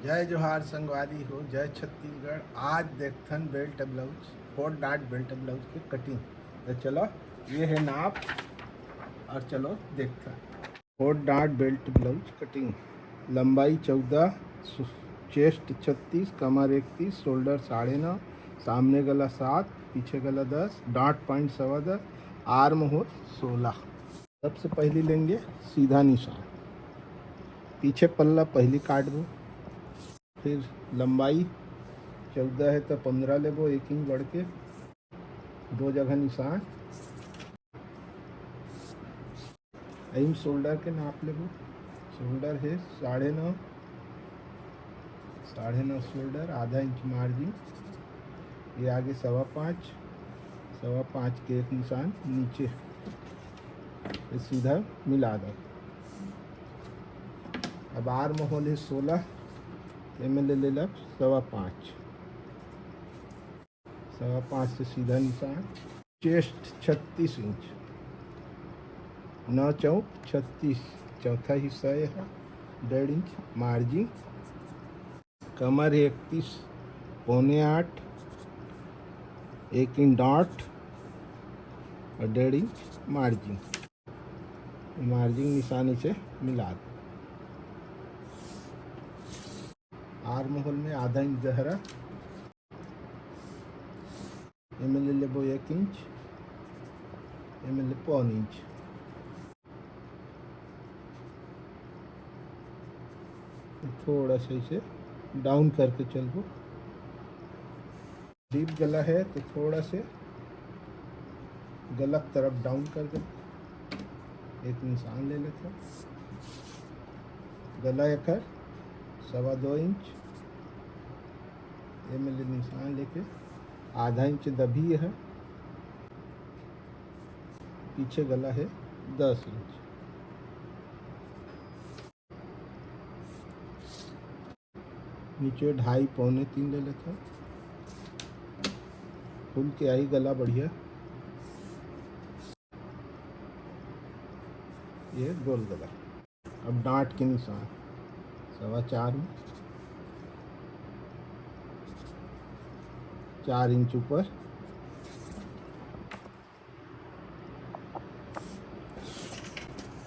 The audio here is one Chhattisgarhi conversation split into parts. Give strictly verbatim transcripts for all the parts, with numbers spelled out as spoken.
जय जोहार संगवारी हो, जय छत्तीसगढ़। आज देखथन बेल्ट ब्लाउज, फोर डार्ट बेल्ट ब्लाउज के कटिंग। तो चलो, ये है नाप और चलो देखथन। फोर डार्ट बेल्ट ब्लाउज कटिंग। लंबाई चौदह, चेस्ट छत्तीस, कमर इकतीस, शोल्डर साढ़े नौ, सामने गला सात, पीछे गला दस, डार्ट पॉइंट सवा दस, आर्म होल सोलह। सबसे पहली लेंगे सीधा निशान, पीछे पल्ला पहली काट दो, फिर लंबाई चौदह है तो पंद्रह लेबो, एक इंच बढ़ के दो जगह निशान। एम शोल्डर के नाप लेबो, शोल्डर है साढ़े नौ, साढ़े नौ शोल्डर, आधा इंच मार्जिन। ये आगे सवा पाँच, सवा पाँच के एक निशान नीचे, ये सीधा मिला दो। अब आर्म होल है सोलह, एमे ले लेला सवा पाँच, सवा पाँच से सीधा निशान। चेस्ट छत्तीस इंच, नौ चौक छत्तीस, चौथा हिस्सा ये है, डेढ़ इंच मार्जिन। कमर है इकतीस, पौने आठ, एक इंच डार्ट और डेढ़ इंच मार्जिन। मार्जिन निशानी से मिला दो। आर्म होल में आधा इंच गहरा, एमे ले लेबो एक इंच, एमे ले पौन इंच। थोड़ा सा इसे डाउन करके चलबो। डीप गला है तो थोड़ा से गला तरफ डाउन कर दे, एक निशान ले लेते हैं। गला एकर सवा दो इंच, एमे ले निशान लेके आधा इंच दबी है, पीछे गला है दस इंच। नीचे ढाई पौने तीन ले लेते हैं, खुल के आई गला बढ़िया। ये गोल गला। अब डार्ट के निशान सवा चार में चार इंच ऊपर,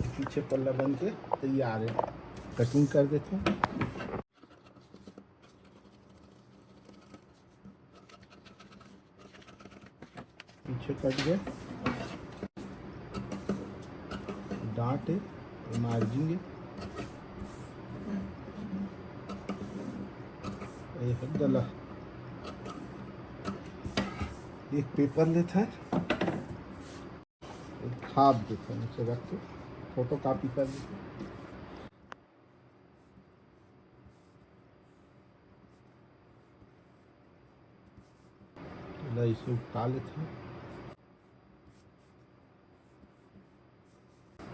पीछे पल्ला बन के तैयार है। कटिंग कर देते हैं। पीछे कट गया, डार्ट है, मार्जिन है, ये है गला। एक पेपर लेता है, एक खाप देता है, नीचे रख के फोटो कॉपी कर देते हैं। ला इसे उठा लेते हैं।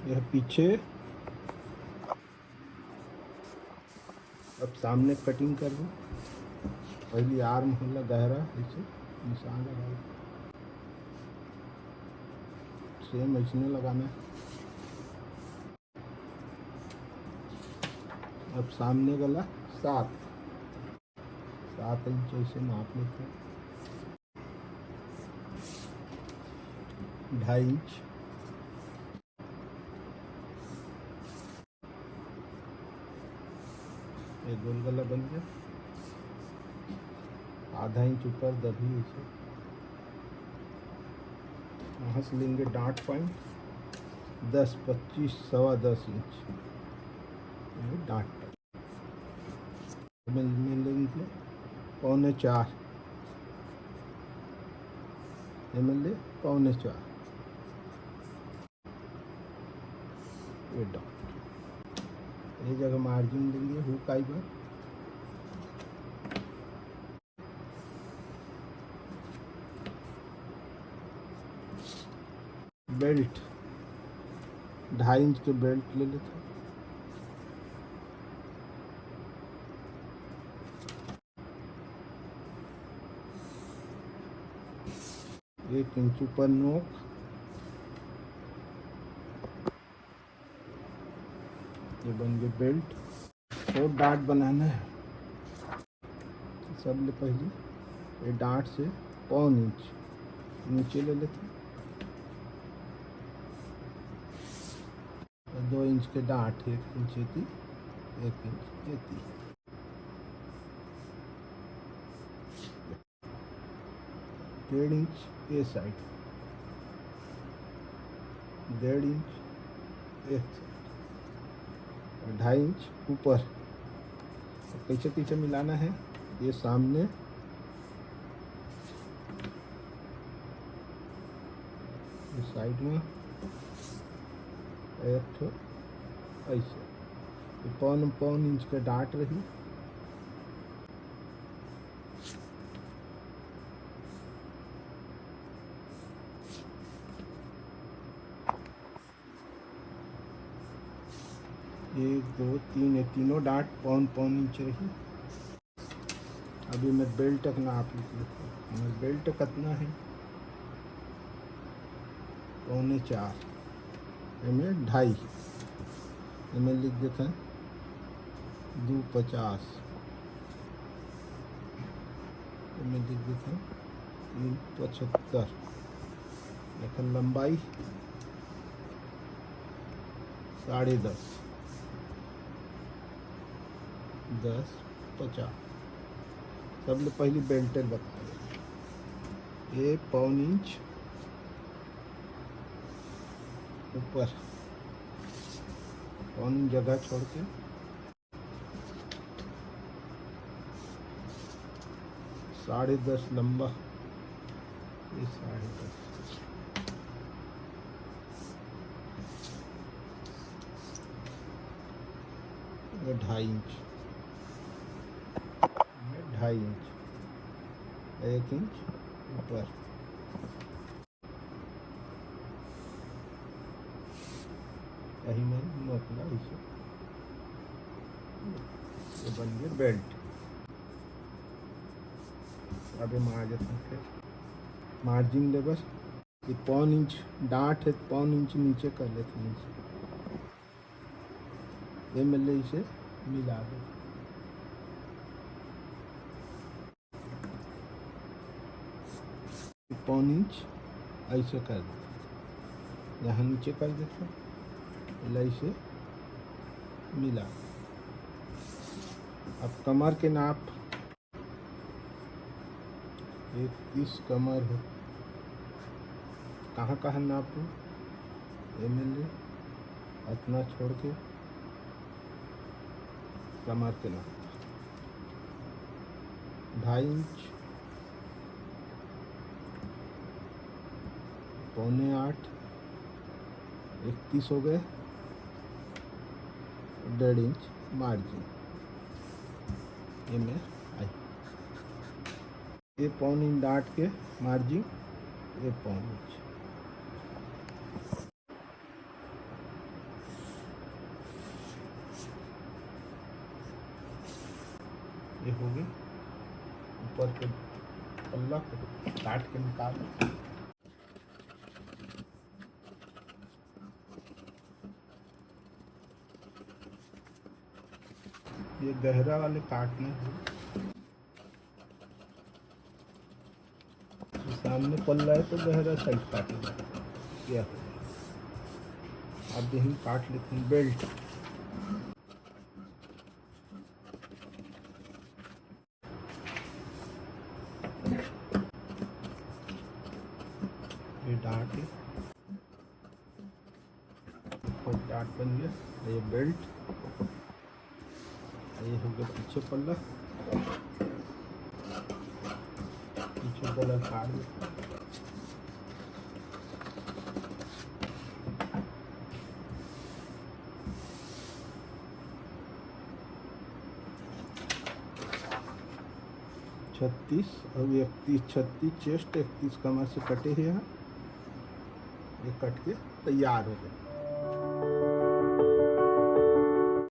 यह पीछे, अब सामने कटिंग करबो। पहली आर्म होला गहरा, ऐसे निशान लगाओ, सेम ऐसने लगाना है। अब सामने गला सात, सात इंच ऐसे नाप लेते हैं। ढाई इंच। ये गोल गला बन गया, आधा इंच ऊपर दबी इसे। यहाँ से लेंगे डार्ट पॉइंट दस, पच्चीस, सवा दस इंच, ये डार्ट पॉइंट। एमे ले लेंगे पौने चार, एमे ले पौने चार। ये डार्ट, ये जगह मार्जिन लेंगे हुक आई बर। बेल्ट, ढाई इंच के बेल्ट ले लेते हैं। एक इंच ऊपर नोक, ये बन गए बेल्ट। फोर डार्ट बनाना है, सबले पहली ये डांट से पौन इंच नीचे ले लेते। दो इंच के डांट, एक इंच एती, एक इंच एती। डेढ़ इंच ये साइड, डेढ़ इंच एक साइड, ढाई इंच ऊपर। अब कैसे कैसे मिलाना है, ये सामने, ये साइड में एक ठो ऐसे, ये पौन पौन इंच के डांट रही। एक, दो, तीन, ये तीनों डांट पौन पौन इंच रही। अभी मैं बेल्ट तक नाप लिख लेता हूँ। बेल्ट कितना है? पौने चार, एमे ढाई, एमे लिख देते हैं दो पचास, एमे लिख देते हैं तीन पचहत्तर। एकर लंबाई साढ़े दस, दस पचास। सबले पहली बेल्ट ल बता दे, ये पौन इंच ऊपर, पौन इंच जगह छोड़ के साढ़े दस लंबा, ये साढ़े दस। ये ढाई इंच, ये ढाई इंच, एक इंच ऊपर। यही मन मतलब ऐसे ये बन गए बेल्ट। अब ये मार देते हैं फिर मार्जिन ले बर। ये पौन इंच डांट है, पौन इंच नीचे कर लेते हैं, नीचे। ये मिल इसे मिला दो। पौन इंच ऐसे कर देते, यहाँ नीचे कर देते, एला ऐसे मिला। अब कमर के नाप, एक तीस कमर है, कहाँ कहाँ नापू? एमे ले अतना छोड़ के कमर के नाप ढाई इंच, पौने आठ, इकतीस हो गए, डेढ़ इंच मार्जिन। ये मैं आई, ये पौन इंच डांट के मार्जिन, ये पौन इंच। ये हो गए ऊपर के पल्ला को काट के निकाल। ये गहरा वाले काटने हैं। सामने पल्ला है तो गहरा साइड काटेगा। क्या हो? अब यही काट लेते हैं बेल्ट। ये डांट है, और डांट बन गया। ये बेल्ट, ये हो गया पीछे पल्ला, पीछे पल्ला फाड़ दे। छत्तीस और इकतीस, छत्तीस चेस्ट, इकतीस कमर से कटे हुए हैं। ये कट के तैयार हो गए।